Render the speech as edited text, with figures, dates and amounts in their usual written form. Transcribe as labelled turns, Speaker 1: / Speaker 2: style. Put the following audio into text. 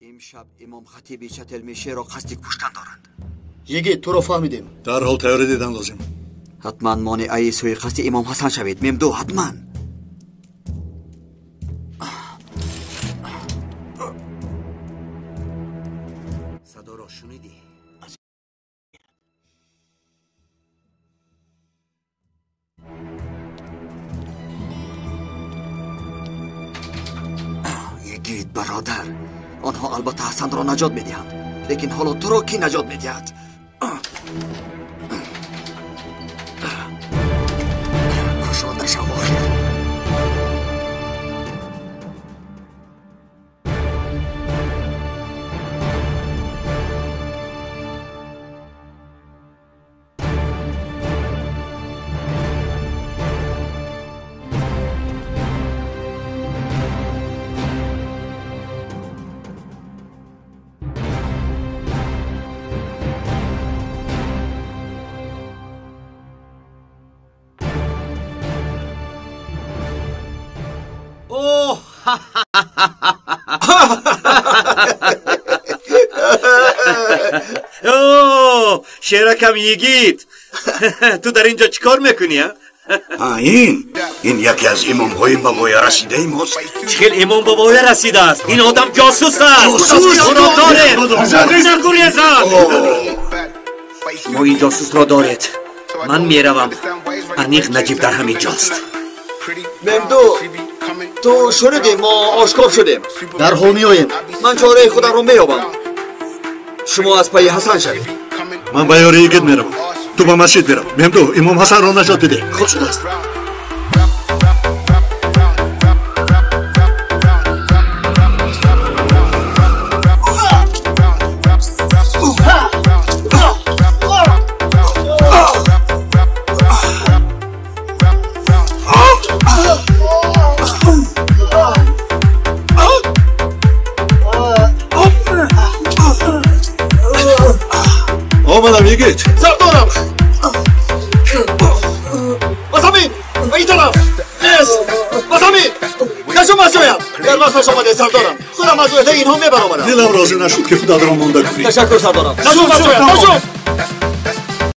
Speaker 1: Имшаб имом хатиби Чателмишеро қасди куштан доранд.
Speaker 2: Йигит, туро фаҳмидем.
Speaker 3: Дарҳол тайёрӣ дидан лозим.
Speaker 1: Ҳатман монеаи суиқасди имом Ҳасан шавед. Мемду, ҳатман. Садоро шунидӣ? Йигит, бародар, онҳо албатта Ҳасанро наҷот медиҳанд, лекин ҳоло туро кӣ наҷот медиҳад? Кушода шав охир.
Speaker 4: О, шеракам йигит, ту дар ин ҷо чӣ кор мекунӣ?
Speaker 3: Ин яке аз имомҳои ба воя расидаи мост.
Speaker 4: Чӣ хел имом ба воя расидааст? Ин одам ҷосус аст. Ӯро доред, нагурезад. Шумо ин ҷосусро доред, ман меравам. Аниқ Наҷиб дар ҳамин ҷост.
Speaker 1: Мемду, ту шунидӣ, мо ошкор шудем.
Speaker 2: Дарҳол меоем.
Speaker 1: Ман чораи худамро меёбам. Шумо аз пайи Ҳасан шавед.
Speaker 3: Ман ба ёри йигит меравам, ту ба масҷид бирав. Мемду, имом Ҳасанро наҷот бидеҳ.
Speaker 2: Хуб шудааст.
Speaker 3: Омадам, йигит.
Speaker 1: Сардорам, ба замин, ба ин тараф нес, ба замин нашум аз ҷоям. Дар вақташ омадед, сардорам. Худам аз ӯҳдаи инҳо мебаромадам.
Speaker 3: Дилам розӣ нашуд, ки худатро монда кунӣ.
Speaker 1: Ташаккур, сардорам. Нашум аз ҷоям, нашум.